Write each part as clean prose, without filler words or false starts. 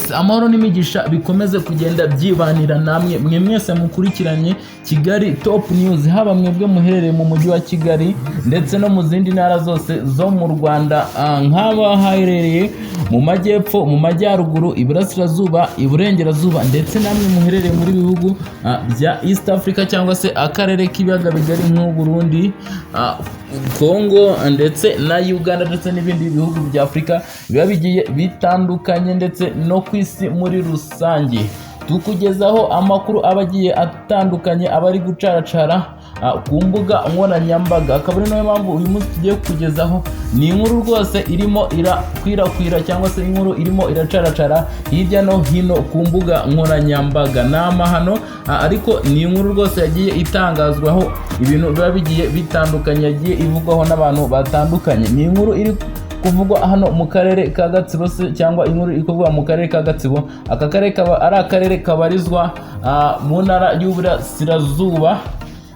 Yes, amahoro n'imigisha bikomeze kugenda byibanira namwe mwe mwese mukurikiranye Kigali Top News, haba mwebwe muherereye mu mujyi wa Kigali ndetse no mu zindi ntara zose zo mu Rwanda, nk'abaherereye mu majyepfo, mu majyaruguru, iburasirazuba, iburengerazuba, ndetse namwe muherereye muri bihugu bya East Africa cyangwa se akarere k'ibiyaga bigari nk'u Burundi, Congo ndetse na Uganda, ndetse n'ibindi bihugu bya Afurika biba bigiye bitandukanye, ndetse no ku isi muri rusange. Tukugezaho amakuru aba agiye atandukanye aba ari gucaracara ku mbuga nkoranyambaga. Akaba ari nayo mpamvu uyu munsi tugiye kukugezaho ni inkuru rwose irimo irakwirakwira, cyangwa se inkuru irimo iracaracara hirya no hino ku mbuga nkoranyambaga. Ni amahano, ariko ni inkuru rwose yagiye itangazwaho ibintu biba bigiye bitandukanye, yagiye ivugwaho n'abantu batandukanye. Ni inkuru iri kuvugwa hano mu karere ka Gatsibo se, cyangwa inkuru iri kuvugwa mu karere ka Gatsibo. Aka karere kaba ari akarere kabarizwa mu ntara y'Uburasirazuba.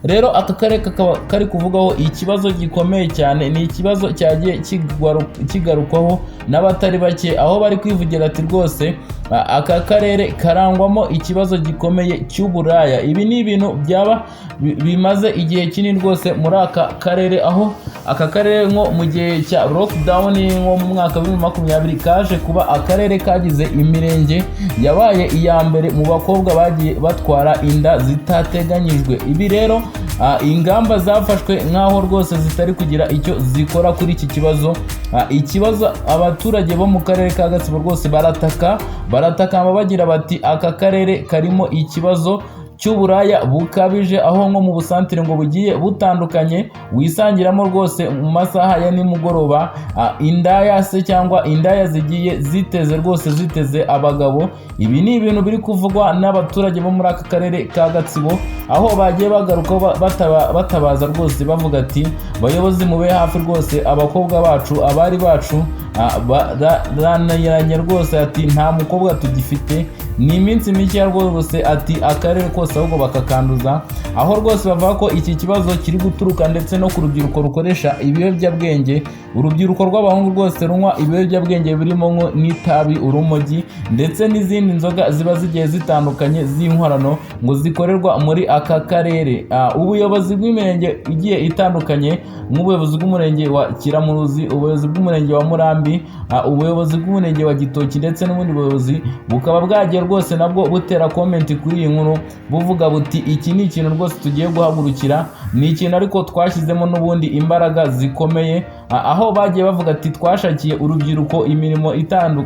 Rero aka karere kakaba kari kuvugaho ikibazo gikomeye cyane. Ni ikibazo cyagiye kigarukwaho n'abatari bake, aho bari kwivugira ati rwose aka karere karangwamo ikibazo gikomeye cy'uburaya. Ibi ni ibintu byaba bimaze igihe kinini rwose muri aka karere, aho aka karere nko mu gihe cya lockdown, nko mu mwaka wa 2020, kaje kuba akarere kagize imirenge yabaye iya mbere mu bakobwa bagiye batwara inda zitateganyijwe. Ibi rero, ingamba zafashwe nk'aho rwose zitari kugira icyo zikora kuri iki kibazo. Ikibazo abaturage bo mu karere ka Gatsibo rwose barataka, baratakamba bagira bati aka karere karimo ikibazo cy'uburaya bukabije, aho nko mu busantire ngo bugiye butandukanye wisangiramo rwose mu masaha ya nimugoroba indaya se cyangwa indaya zigiye ziteze rwose, ziteze abagabo. Ibi ni ibintu biri kuvugwa n'abaturage bo muri aka karere ka Gatsibo, aho bagiye bagaruka batabaza rwose bavuga ati bayobozi, mube hafi rwose, abakobwa bacu, abari bacu barananiranye rwose, ati nta mukobwa tugifite, ni iminsi mike rwose, ati akarere kose ahubwo bakakanduza. Aho rwose bavuga ko iki kibazo kiri guturuka ndetse no ku rubyiruko rukoresha ibiyobyabwenge, urubyiruko rw'abahungu rwose runywa ibiyobyabwenge birimo nk'itabi, urumogi ndetse n'izindi nzoga ziba zigiye zitandukanye z'inkorano ngo zikorerwa muri aka karere. Ubuyobozi bw'imirenge igiye itandukanye, nk'ubuyobozi bw'umurenge wa Kiramuruzi, ubuyobozi bw'umurenge wa Murambi, ubuyobozi bw'umurenge wa Gitoki, ndetse n'ubundi buyobozi, bukaba bwagiye rwose nabwo butera comment kuri iyi nkuru, buvuga buti iki ni ikintu rwose tugiye guhagurukira, ni ikintu ariko twashyizemo n'ubundi imbaraga zikomeye. Aho bagiye bavuga ati twashakiye urubyiruko imirimo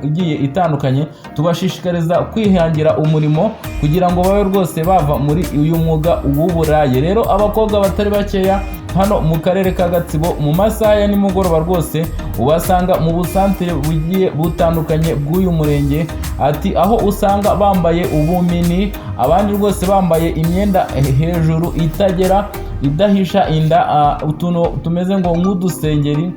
igiye itandukanye, tubashishikariza kwihangira umurimo kugira ngo babe rwose bava muri uyu mwuga w'uburaye. Rero abakobwa batari bakeya hano mu karere ka Gatsibo, mu masaha ya nimugoroba rwose ubasanga mu busantire bugiye butandukanye bw'uyu murenge, ati aho usanga bambaye ubumini, abandi rwose bambaye imyenda hejuru itagera, idahisha inda, utuntu tumeze ngo nk'udusengeri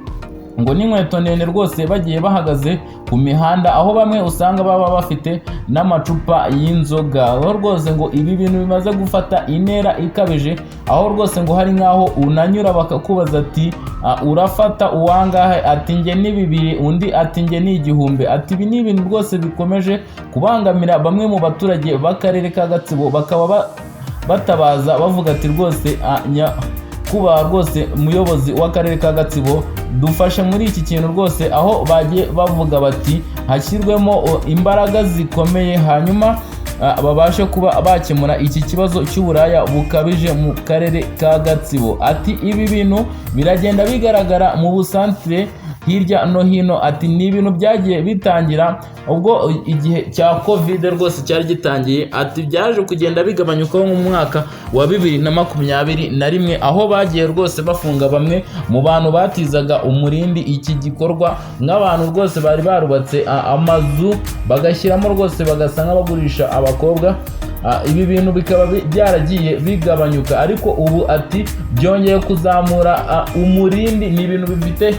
ngo n'inkweto ndende rwose, bagiye bahagaze ku mihanda, aho bamwe usanga baba bafite n'amacupa y'inzoga. Aho rwose ngo ibi bintu bimaze gufata intera ikabije, aho rwose ngo hari nk'aho unanyura bakakubaza ati urafata uwangahe? Ati njye ni 2, undi ati njye ni 1000. Ati ibi ni ibintu rwose bikomeje kubangamira bamwe mu baturage b'akarere ka Gatsibo, bakaba batabaza bavuga ati rwose kuba rwose umuyobozi w'akarere ka Gatsibo, dufashe muri iki kintu rwose. Aho bagiye bavuga bati hashyirwemo imbaraga zikomeye, hanyuma babashe kuba bakemura iki kibazo cy'uburaya bukabije mu karere ka Gatsibo. Ati ibi bintu biragenda bigaragara mu busantire hirya no hino. Ati ni ibintu byagiye bitangira ubwo igihe cya Covid rwose cyari gitangiye. Ati byaje kugenda bigabanyukaho mu mwaka wa 2021, aho bagiye rwose bafunga bamwe mu bantu batizaga umurindi iki gikorwa, nk'abantu rwose bari barubatse amazu bagashyiramo rwose bagasa nk'abagurisha abakobwa. Ibi bintu bikaba byaragiye bigabanyuka, ariko ubu ati byongeye kuzamura umurindi. Ni ibintu bifite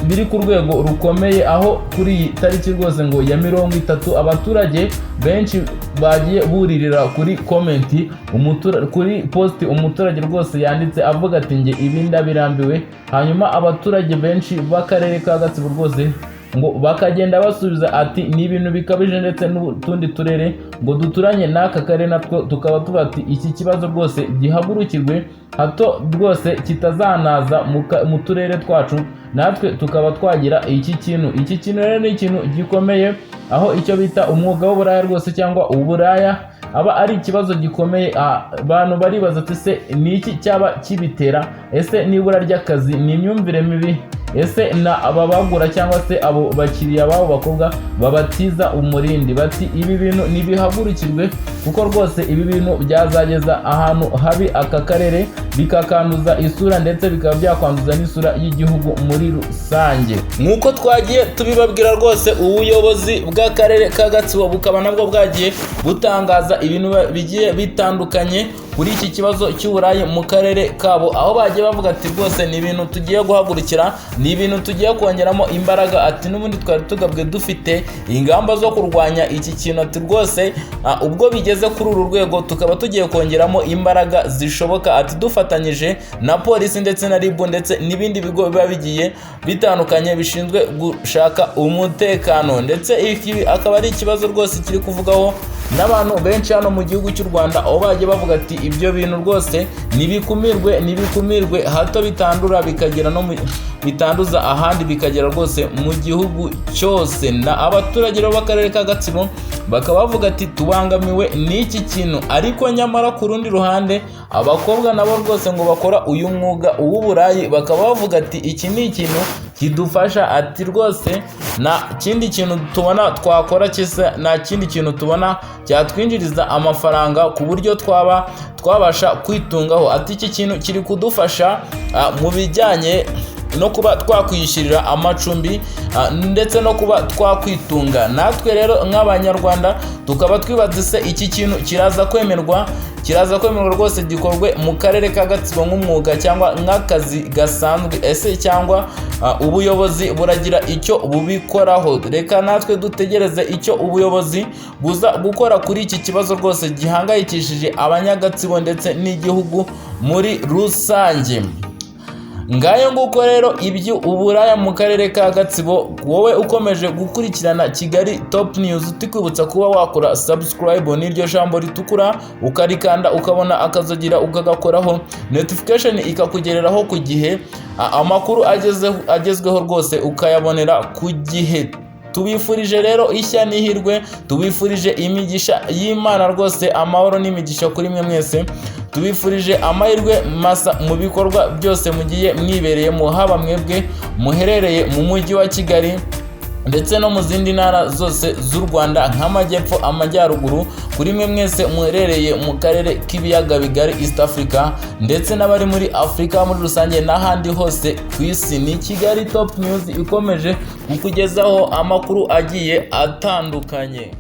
biri ku rwego rukomeye, aho kuri iyi tariki rwose ngo ya 30 abaturage benshi bagiye buririra kuri comment, kuri post umuturage rwose yanditse avuga ati njye ibi ndabirambiwe. Hanyuma abaturage benshi b'akarere ka Gatsibo rwose ngo bakagenda basubiza ati ni ibintu bikabije, ndetse n'utundi turere ngo duturanye n'aka karere natwo tukaba tuba ati iki kibazo rwose gihagurukirwe, hato rwose kitazanaza mu turere twacu, natwe tukaba twagira iki kintu. Iki kintu rero ni ikintu gikomeye, aho icyo bita umwuga w'uburaya rwose cyangwa uburaya aba ari ikibazo gikomeye. Abantu baribaza ati: "Se ni iki cyaba kibitera? Ese n'ibura ry'akazi? Ni imyumvire mibi? Ese na ababagura cyangwa se abo bakiriya b'abo bakobwa babatiza umurindi?" Bati ibi bintu ntibihagurukirwe, kuko rwose ibi bintu byazageza ahantu habi aka karere, bikakanduza isura, ndetse bikaba byakwanduza n'isura y'igihugu muri rusange. Nk'uko twagiye tubibabwira rwose, ubuyobozi bw'akarere ka Gatsibo bukaba nabwo bwagiye butangaza ibintu bigiye bitandukanye kuri iki kibazo cy'uburayi mu karere kabo, aho bagiye bavuga ati rwose ni ibintu tugiye guhagurukira, ni ibintu tugiye kongeramo imbaraga, ati n'ubundi twari tugabwe dufite ingamba zo kurwanya iki kintu, ati rwose ubwo bigeze kuri uru rwego tukaba tugiye kongeramo imbaraga zishoboka, ati dufatanyije na polisi ndetse na RIB ndetse n'ibindi bigo biba bigiye bitandukanye bishinzwe gushaka umutekano. Ndetse iki akaba ari ikibazo rwose kiri kuvugaho n'abantu benshi hano mu gihugu cy'u Rwanda, aho bagiye bavuga ati ibyo bintu rwose nibikumirwe, nibikumirwe, hato bitandura bikagera no mu bitanduza ahandi, bikagera rwose mu gihugu cyose. Na abaturage rero b'akarere ka Gatsibo bakaba bavuga ati tubangamiwe n'iki kintu. Ariko nyamara ku rundi ruhande, abakobwa nabo rwose ngo bakora uyu mwuga w'uburayi bakaba bavuga ati iki ni ikintu kidufasha, ati rwose nta kindi kintu tubona twakora kisa, nta kindi kintu tubona cyatwinjiriza amafaranga ku buryo twaba twabasha kwitungaho, ati iki kintu kiri kudufasha mu bijyanye no kuba twakwishyurira amacumbi ndetse no kuba twakwitunga. Natwe rero nk'Abanyarwanda tukaba twibaza: se iki kintu kiraza kwemerwa, kiraza kwemerwa rwose gikorwe mu karere ka Gatsibo nk'umwuga cyangwa nk'akazi gasanzwe? Ese cyangwa ubuyobozi buragira icyo bubikoraho? Reka natwe dutegereze icyo ubuyobozi buza gukora kuri iki kibazo rwose gihangayikishije Abanyagatsibo ndetse n'igihugu muri rusange. Ngayo nguko rero ibyo uburaya mu karere ka Gatsibo. Wowe ukomeje gukurikirana Kigali Top News, tukwibutsa kuba wakora subscribe, n'iryo jambo ritukura ukarikanda, ukabona akazogira ukagakoraho, notification ikakugereraho ku gihe, amakuru agezweho rwose ukayabonera ku gihe. Tubifurije rero ishya n'ihirwe, tubifurije imigisha y'Imana rwose, amahoro n'imigisha kuri mwe mwese. Tubifurije amahirwe masa mu bikorwa byose mugiye mwibereyemo, haba mwebwe muherereye mu mujyi wa Kigali ndetse no mu zindi ntara zose z'u Rwanda nk'amajyepfo, amajyaruguru, kuri mwe mwese muherereye mu karere k'ibiyaga bigari, East Africa, ndetse n'abari muri Afurika muri rusange n'ahandi hose ku isi. Ni Kigali Top News ikomeje kukugezaho amakuru agiye atandukanye.